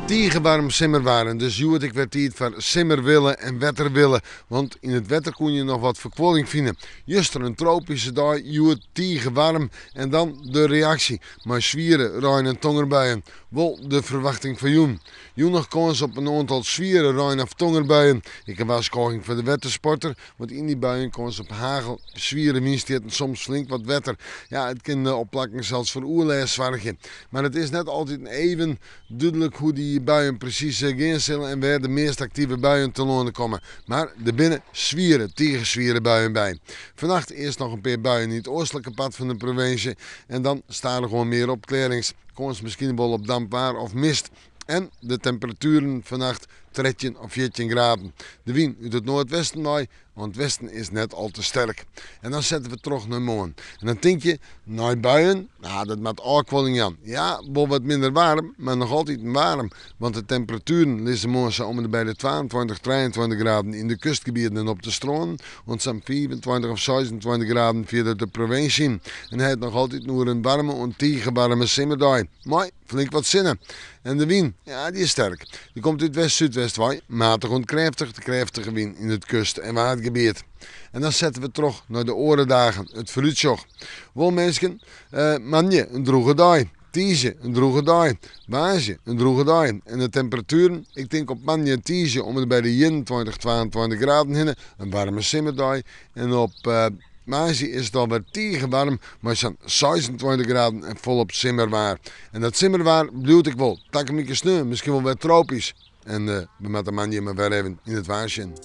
Tige waarm simmerwaar en dus hjoed ek wer tiid foar simmerwille en wetterwille. Want yn it wetter koene je noch wat ferkuolling fine. Juster in tropyske dei, hjoed tige waarm en dan de reaksje mei swiere rein en tongerbuien. Wol de ferwachting foar jûn. Jûn noch kâns op in oantal swiere rein of tongerbuien. Ek in warskôging foar de wettersporter, want yn dy buien kâns op hagel, swiere wynstjitten, soms flink wat wetter. Ja, it kin op plakken sels foar oerlêst soargje. Mar it is net altyd even dúdlik hoe't dy buien presys gean sille en wêr de meast aktive buien telâne komme. Mar der binne swiere, tige swiere buien by. Fannacht earst noch in pear buien yn it oastlike part fan de provinsje en dan stadichoan mear opklearrings. Kâns miskien wol op damp waar of mist. En de temperatueren fannacht 13 of 14 graden. De wyn út it noardwesten wei, want it westen is net al te sterk. En dan sette we troch nei moarn. En dan tink je, nei buien, nou, dat moat ôfkuolling jaan. Ja, wol wat minder waarm, mar noch altyd waarm. Want de temperatueren lizze moarn sa om en by de 22, 23 graden yn de kustgebieten en op de strânen, oant sa'n 25 of 26 graden fierder de provinsje yn. En hy hat noch altyd oer in waarme oant tige waarme simmerdei. Mei flink wat sinne. En de wyn, ja, dy is sterk. Dy komt út west-súdwest wei, matich oant krêftich, de krêftige wyn yn it kust- en waadgebiet. En dan sette we troch nei de oare dagen, it foarútsjoch. Wol minsken, eh, moandei in drûge dei, tiisdei in drûge dei, woansdei in drûge dei. En de temperatueren, ik tink op moandei en tiisdei om en by de 21, 22 graden hinne, in waarme simmerdei. En op eh, woansdei is it alwer tige waarm mei sa'n 26 graden en folop simmerwaar. En dat simmerwaar bliuwt ek wol. Takom wike sneon miskien wol wer tropysk. En eh, we moatte moandei mar wer even yn it waar sjen.